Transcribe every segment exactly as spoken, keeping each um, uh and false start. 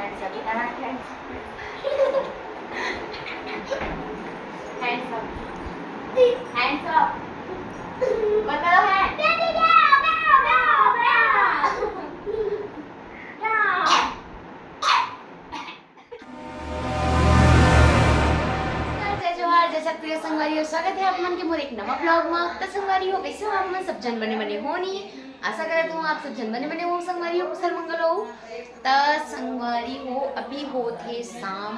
Hands up. Hands up. बताओ है। नमस्कार, जय जोहार, जय छत्तीसगढ़ संगवारी हो, स्वागत है आप मन के मोर एक नवा vlog में। तो संगवारी हो, कैसे हो आप मन? सब झन बने बने हो नी? आशा करत हूँ आप सब झन बने बने हो संगवारी हो, कुशल मंगल हो। त संगवारी हो, अभी होत हे शाम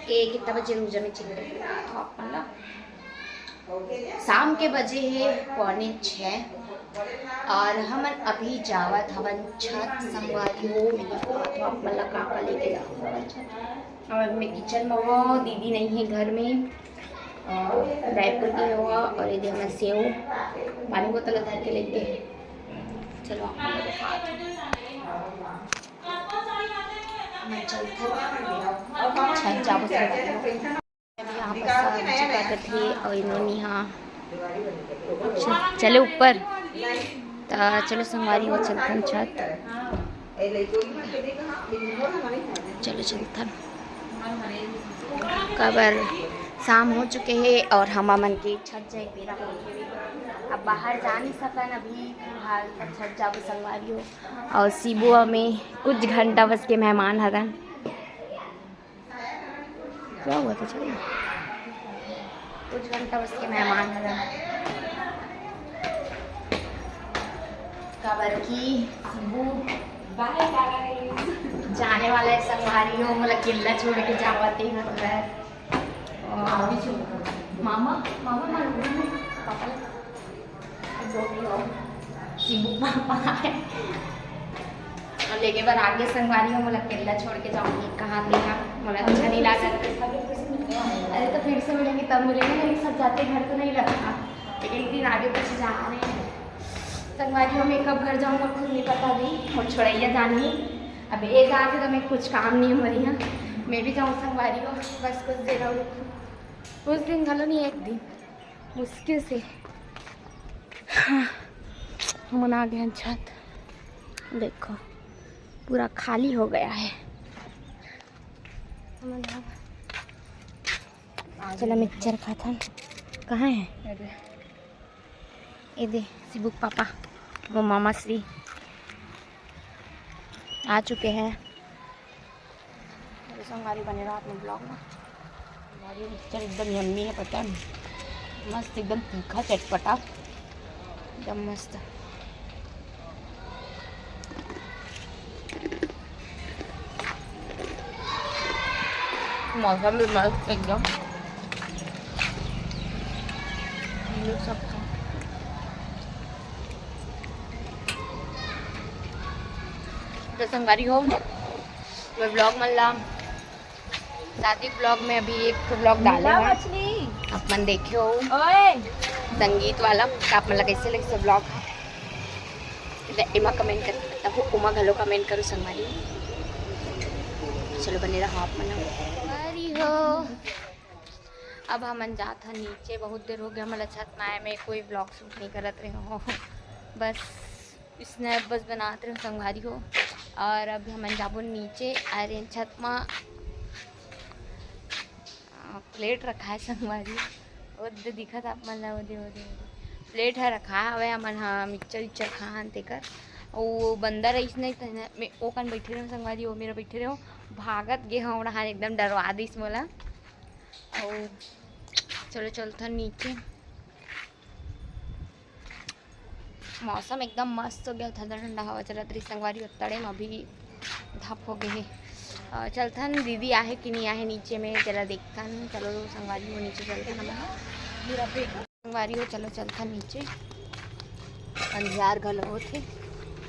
के कितना बजे? रुक जा, मैं check करके बतावत हूँ आप मन ला। शाम के बजे हे पौने छः और हमन अभी जावत हवन छत संगवारी हो। मैं बतावत हूँ आप मन ला का का लेके जावत हवन छत। और मैं kitchen में हूँ, दीदी नहीं है घर में। और रायपुर की हुआ और ये हमर सेव पानी बोतल धर के लेके। चलो आप मन ला दिखावत हूँ। मैं चलत हूँ। छत जाबो सब। अभी यहाँ पर सब जगह करत हे और इन्होंने यहाँ च-, चले ऊपर। त चलो संगवारी हो, चलथन छत। चलो चलथन। काबर शाम हो चुके हे और हमर मन के छत जाए बेरा हो चुके हे। अब बाहर जा नहीं सकन अभी फिलहाल, तब छत जाबो संगवारी हो। और शिबू में कुछ घंटा बस के मेहमान हरन। क्या हुआ था, चलो। कुछ घंटा बस के मेहमान हरन। काबर की शिबू bye bye। जाने वाला है संगवारी हो, मोला अकेला छोड़ के जावत हे घर। और मामा, मामा, मामा, पापा, शिबू पापा आए। और लेके बर आगे संगवारी हो, मोला अकेला छोड़ के जाऊंगी कहाँ तेहा, मोला अच्छा नहीं लागत। अरे तो फिर से मिलेंगे, तब मिलेंगे, एक साथ जाते घर तो नहीं लगता। एक दिन आगे पीछे जा रहे हैं संगवारी हो। मैं कब घर जाऊँगा खुद नहीं पता अभी, और छोड़ैया जानी। अब ये जाके तो मैं कुछ काम नहीं हो रही है, मैं भी जाऊँ संगवारी हो, बस कुछ देर और रुकूँ। उस दिन घलो नहीं, एक दिन मुश्किल से। हाँ, हमन आ गए हैं छत। देखो, पूरा खाली हो गया है। हमन आ, चलो मिक्सचर खाथन। कहाँ है? अरे। ये दे, शिबू के पापा, वो मामा श्री आ चुके हैं। मेरे संगवारी बने रहो अपने vlog में। हमारी मिक्सचर एकदम yummy है, पता है, मस्त, एकदम तीखा चटपटा, एकदम मस्त। मौसम भी मस्त एकदम। ये सब तो संगवारी हो, मैं vlog मन ला शादी vlog में अभी एक ठो vlog डाले मिला हैं। मछली। आप मन देखे हो ओए। संगीत वाला, तो आप मन ला कैसे लगे vlog? एमा comment कर, तब उमा घलो comment करो संगवारी। चलो बने रहो आप मन। संगवारी हो, अब हमन जात हन नीचे। बहुत देर हो गया हमला छत में आए, मैं कोई vlog shoot नहीं करत रहे हो, बस snap बस बनात रहे हो संगवारी हो। और अब हमन जाबो नीचे, अरे छत में आ, plate रखा है संगवारी, वो दे दिखत आप मन ला, वो दे, वो दे, वो दे। Plate है रखा हवे, हमन हा मिक्सचर उक्सचर खाहन तेकर। वो बंदर रहीस नहीं त मैं ओ कन बैठे रहे संगवारी, वो मेरा बैठे रहे, भागत गे हो रहा, एकदम डरवा दिस मोला। और चलो चलथन नीचे। मौसम एकदम मस्त हो गया, ठंडा ठंडा हवा चलत रही संगवारी, ओतड़े में अभी धप हो गए हे। अ, चलथन, दीदी आहे कि नहीं आहे नीचे में, जरा देखथन। चलो संगवारी हो, नीचे चलथन हम। संगवारी हो, चलो चलथन नीचे, अंधियार घलो होत हे।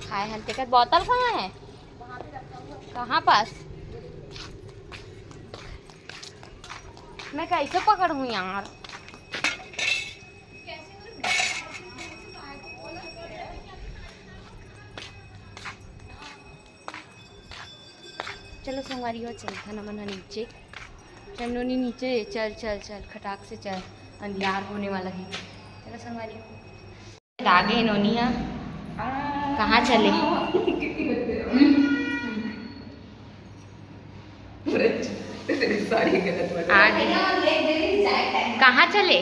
खाए हन तेकर बोतल कहाँ है? कहाँ पास? मैं कैसे पकड़ूँ यार? चलो संगवारी हो, चलथन हमन ह नीचे। चल नोनी नीचे, चल, चल, चल, खटाक से चल, अंधियार होने वाला है। चलो संगवारी हो। आगे नोनी ह कहाँ चले? सॉरी, गलत वर्ड। आगे। कहाँ चले?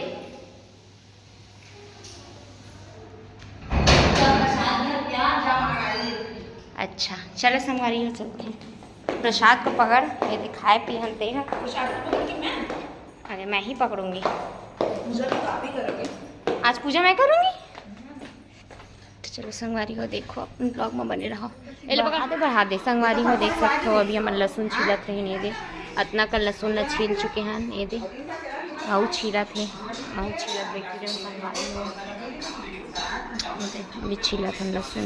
अच्छा, चलो संगवारी हो, चलते हैं। प्रसाद को पकड़, ये दे, खाए पी हन ते ह। अरे, मैं ही पकड़ूंगी। आज पूजा मैं करूंगी। तो चलो संगवारी हो, देखो, अपन ब्लॉग में बने रहो। ए ले पकड़। बढ़ा दे, बढ़ा दे। संगवारी हो, देख सकते हो, अभी हमन लहसुन छीलत रहे, नहीं दे, अतना का लहसुन ला छील चुके हैं, ये दे, आऊ छीलत हे, आऊ छीलत बैठी रहे संगवारी हो। ये दे, अभी छीलत हन लहसुन,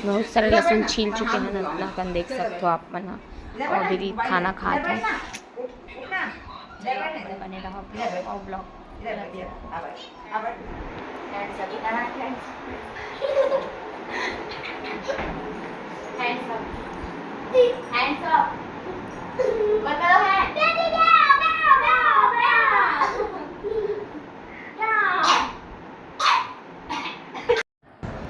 बहुत सारे लहसुन छील चुके हैं, अतना कन देख सकते हो आप मन ह। और दीदी खाना खात है। बने रहो vlog, और vlog पूरा देखो। Hands up, hands up. Hands up. Hands up. बताओ है।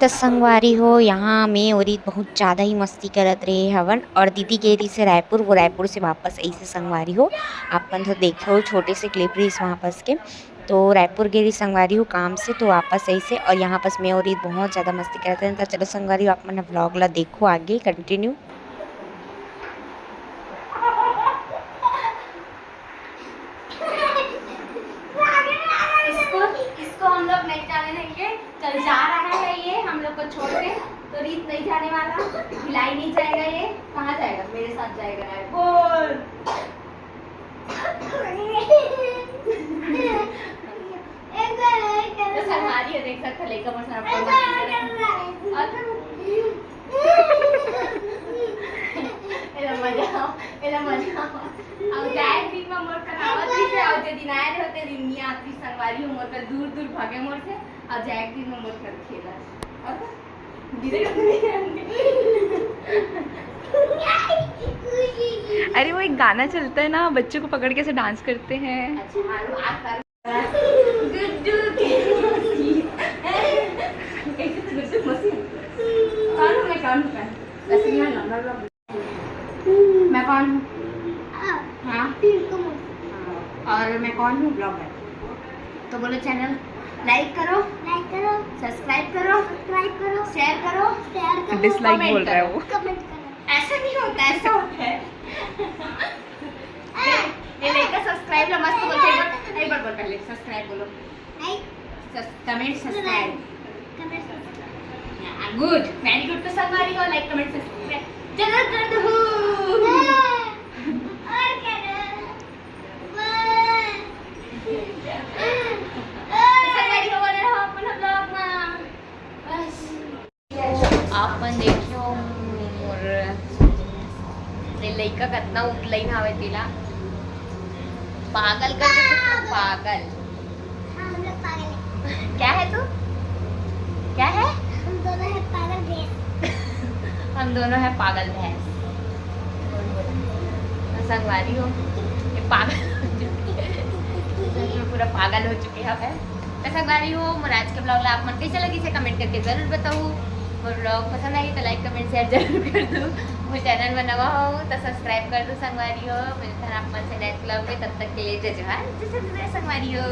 त संगवारी हो, यहाँ में ओरी बहुत ज़्यादा ही मस्ती करत रहे हवन और दीदी गे रहिस हे रायपुर, वो रायपुर से वापस आइस हे संगवारी हो। आप मन तो देखे हो छोटे से clip रहिस वापस के, तो रायपुर गे रहिस संगवारी हो काम से, तो वापस आइस हे और यहाँ पास में ओरी बहुत ज़्यादा मस्ती करत रहे। तो चलो संगवारी हो, आप मन vlog ला देखो आगे continue। इसको, इसको हम लोग नहीं जाने देंगे। कल जा रहा है ये हम लोग को छोड़ के, तो रीत नहीं जाने वाला, भिलाई नहीं जाएगा ये। कहाँ जाएगा? मेरे साथ जाएगा। बोल। तो संगवारी हो, देख सकते हो, लेकर बस आपको और एला मजा आओ, एला मजा आओ। अब जाए दिन में मोर कर आवत रहिस हे, और जे दिन आए रहे होते दिन नहीं आती संगवारी हो, मोर कर दूर दूर भागे मोर से, और जाए दिन में मोर कर खेला। और तो धीरे करके नहीं आएंगे। अरे, वो एक गाना चलता है ना, बच्चों को पकड़ के ऐसे डांस करते हैं। अच्छा, हाँ, हाँ, कर। गुड्डू की मौसी। कैसे तो गुड्डू मौसी? कौन हूँ मैं, कौन हूँ मैं? ऐसे नहीं, ना, ना, ना। मैं कौन हूँ? हाँ? हाँ। और मैं कौन हूँ? Vlogger। तो बोलो, channel like करो, like करो, subscribe करो, subscribe करो, share करो, share करो, dislike बोल रहा है वो। Comment करो। ऐसा नहीं होता, ऐसा होता है। ये लेकर subscribe ला मस्त बोलते हैं, एक बार, एक बार बोल पहले, subscribe बोलो। Like। Sus-, comment, subscribe। Comment, subscribe। Yeah, good, very good। तो संगवारी हो, like, comment, subscribe जरूर कर दो। और करो। तो संगवारी हो, बने रहो अपन vlog में। बस। आप मन देखियो मोर, ये लइका कतना उतलई हावे तेला। पागल कर देथे, पागल। हाँ, हम लोग पागल हैं। क्या है तू? क्या है? हम दोनों हैं पागल भैंस। हम दोनों हैं पागल भैंस। तो संगवारी हो, ये पागल हो चुकी है। सच में पूरा पागल हो चुकी है। तो संगवारी हो, मोर आज के vlog ला आप मन कैसे लगिस हे, comment करके जरूर बताओ। मोर vlog पसंद आही तो like, comment, share जरूर कर दो। मोर channel में नवा हो तो subscribe कर दो संगवारी हो। मिलत हन आप मन से next vlog में, तब तक के लिए जय जोहार, जय छत्तीसगढ़ संगवारी हो।